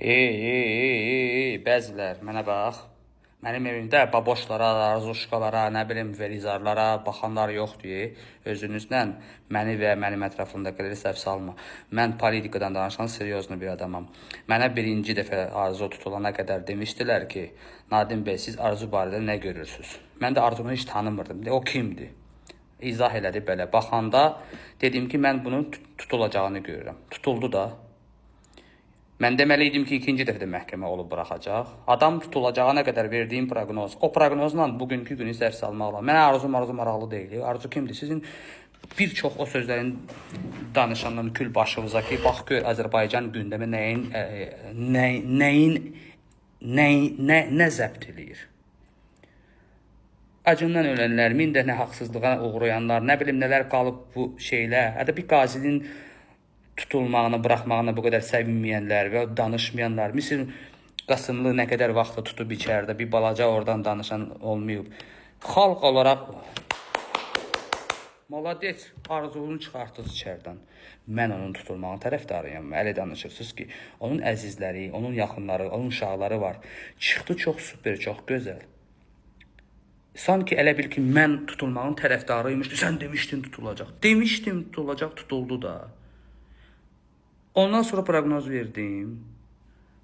Ey, ey, ey, ey, ey, bəzilər, mənə bax. Mənim evimdə baboşlara, arzuşkalara, nə bilim, velizarlara baxanlar yoxdur. Özünüzlə məni və mənim ətrafımdakıları səhv salma. Mən politikadan danışan seriozlu bir adamam. Mənə birinci dəfə Arzu tutulana qədər demişdilər ki, Nadim bəy, siz Arzu barədə nə görürsüz? Mən də Arzunu heç tanımırdım. O kimdir? İzah elədi belə. Baxanda dedim ki, mən bunun tutulacağını görürəm. Tutuldu da. Mən deməli idim ki, ikinci dəfə də məhkəmə olub buraxacaq. Adam tutulacağına qədər verdiyim proqnoz, o proqnozla bugünkü günü səhv salmaq olar. Mənə Arzu marzu maraqlı deyil. Arzu kimdir? Sizin bir çox o sözlərin danışandan kül başınıza ki, bax gör Azərbaycan gündəmi nəyin nə, nəyin nə, nə, nə zəbt eləyir. Acından ölənlər, min də nə haqsızlığa uğrayanlar, nə bilim nələr qalıb bu şeylə. Hətta bir qazinin tutulmağına, buraxmağına bu qədər sevinməyənlər və danışmayanlar. Misal Qasımlı nə qədər vaxtı tutub içəridə, bir balaca oradan danışan olmayıb. Xalq olaraq Молодец, Arzunu çıxartdınız içəridən. Mən onun tutulmağının tərəfdarıyam. Hələ danışırsınız ki, onun əzizləri, onun yaxınları, onun uşaqları var. Çıxdı çox super, çox gözəl. Sanki elə bil ki, mən tutulmağın tərəfdarıymış. Sən demişdin tutulacaq. Demişdim tutulacaq, tutuldu da. Ondan sonra proqnoz verdim.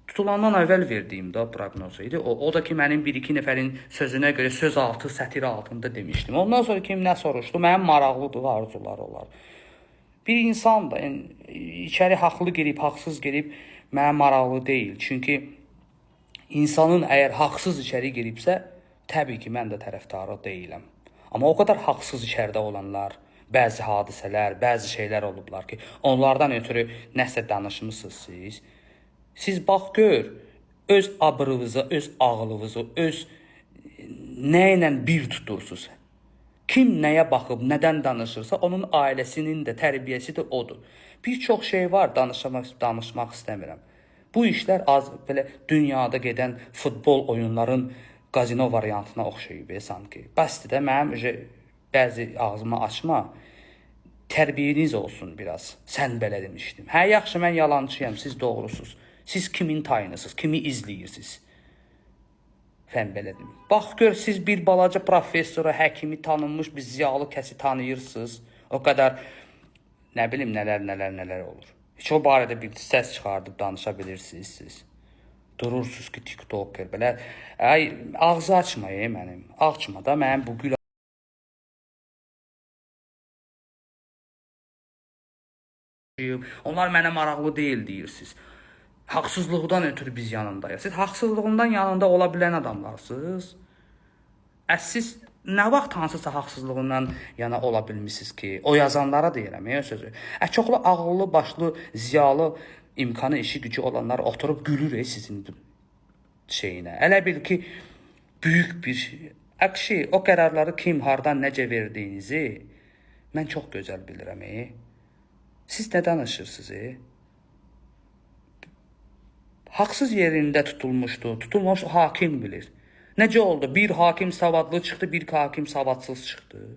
Tutulandan əvvəl verdiyim də proqnoz idi. O da ki, mənim bir-iki nəfərin sözünə görə söz altı, sətir altında demişdim. Ondan sonra kim nə soruşdu, mənim maraqlıdır arzular olar. Bir insan da yəni, içəri haqlı girib, haqsız girib mənə maraqlı deyil. Çünki insanın əgər haqsız içəri giribsə, təbii ki, mən də tərəfdarı deyiləm. Amma o qədər haqsız içəridə olanlar, bəzi hadisələr, bəzi şeylər olublar ki, onlardan ötürü nəsə danışmısınız siz. Siz bax gör, öz abrınızı, öz ağlınızı, öz nə ilə bir tutursunuz. Kim nəyə baxıb, nədən danışırsa, onun ailəsinin də tərbiyəsi də odur. Bir çox şey var, danışmaq istəmirəm. Bu işlər az belə dünyada gedən futbol oyunların qazino variantına oxşayıb sanki. Bəsdir də mənim bəzi ağzımı açma. Tərbiyeniz olsun biraz. Sən belə demişdim. Hə, yaxşı, mən yalançıyam, siz doğrusuz. Siz kimin tayınısınız, kimi izləyirsiniz? Fən belə demir. Bax gör, siz bir balaca professoru, həkimi tanınmış bir ziyalı kəsi tanıyırsınız. O qədər nə bilim nələr, nələr, nələr olur. Heç o barədə bir səs çıxardıb danışa bilirsiniz siz. Durursunuz ki, TikToker belə. Ay, ağzı açma mənim. Açma da mənim bu gül Onlar mənə maraqlı deyil deyirsiniz. Haqsızlıqdan ötürü biz yanındayıq. Siz haqsızlığından yanında ola bilən adamlarsınız. Siz nə vaxt hansısa haqsızlığından yana ola bilmisiniz ki, o yazanlara deyirəm, sözü. Çoxlu ağıllı, başlı, ziyalı, imkanı, işi, gücü olanlar oturub gülür sizin şeyinə. Elə bil ki, böyük bir şey. Əksi, o qərarları kim, hardan, necə verdiyinizi mən çox gözəl bilirəm. Siz nə danışırsınız? Haqsız yerində tutulmuşdu. Tutulmamış hakim bilir. Necə oldu? Bir hakim savadlı çıxdı, bir hakim savadsız çıxdı.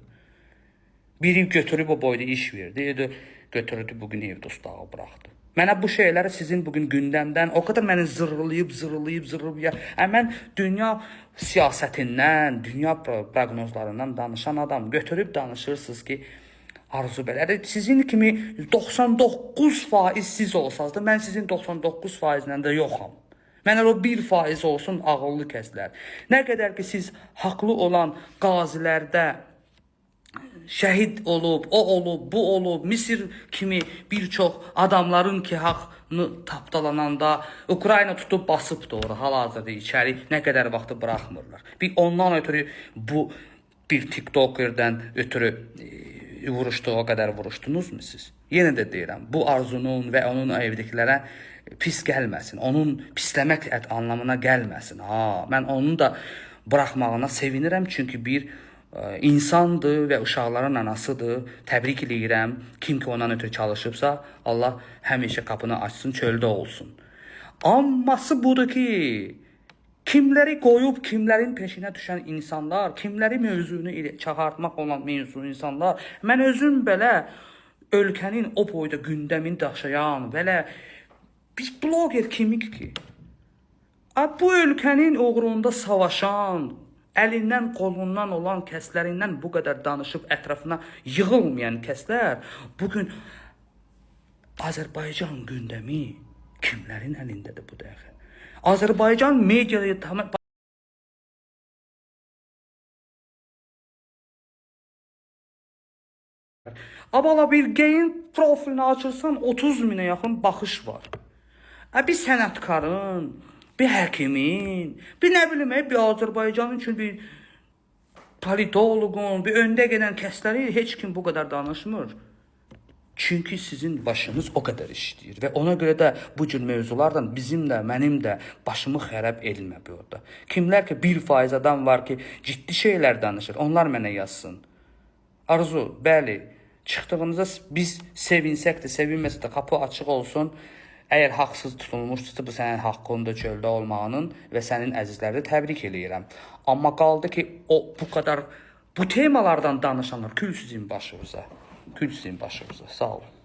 Biri götürüb o boyda iş verdi, götürdü bugün ev dustağı buraxdı. Mənə bu şeyləri sizin bugün gündəmdən o qədər məni zırılayıb, zırılayıb, zırılayıb. Mən dünya siyasətindən, dünya proqnozlarından danışan adam götürüb danışırsınız ki, Arzu belədir. Sizin kimi 99% siz olsanız da mən sizin 99%-lə də yoxam. Mən elə o 1% olsun ağıllı kəslər. Nə qədər ki siz haqlı olan qazilərdə şəhid olub, o olub, bu olub, Misir kimi bir çox adamların ki haqını tapdalananda Ukrayna tutub basıb doğru hal-hazırda içəri nə qədər vaxtı buraxmırlar. Bir ondan ötürü bu bir TikTokerdən ötürü vuruşdu, o qədər vuruşdunuzmu siz? Yenə də deyirəm, bu Arzunun və onun evdəkilərə pis gəlməsin. Onun pisləmək anlamına gəlməsin. Ha, mən onun da buraxmağına sevinirəm, çünki bir insandır və uşaqların anasıdır. Təbrik eləyirəm. Kim ki ondan ötürü çalışıbsa, Allah həmişə qapını açsın, çöldə olsun. Amması budur ki, kimləri qoyub, kimlərin peşinə düşən insanlar, kimləri mövzunu çağırtmaq olan mövzu insanlar, mən özüm belə ölkənin o boyda gündəmini daşıyan, belə Biz bloger kimik ki? A, bu ölkənin uğrunda savaşan, əlindən, qolundan olan kəslərindən bu qədər danışıb ətrafına yığılmayan kəslər bu gün Azərbaycan gündəmi kimlərin əlindədir bu dəqiqə? Azərbaycan mediaya tam Abala bir geyin profilini açırsan 30 minə yaxın baxış var. Bir sənətkarın, bir həkimin, bir nə bilim, bir Azərbaycan üçün bir politoloqun, bir öndə gedən kəsləri heç kim bu qədər danışmır. Çünki sizin başınız o qədər işləyir və ona görə də bu cür mövzulardan bizim də, mənim də başımı xərab elmə bu orada. Kimlər ki 1% adam var ki, ciddi şeylər danışır, onlar mənə yazsın. Arzu, bəli, çıxdığınızda biz sevinsək də, sevinməsək də qapı açıq olsun. Əgər haqsız tutulmuşdursa, bu sənin haqqında çöldə olmağının və sənin əzizlərini təbrik eləyirəm. Amma qaldı ki, o bu qədər bu temalardan danışanlar kül sizin başınıza. Kül sizin başınıza. Sağ olun.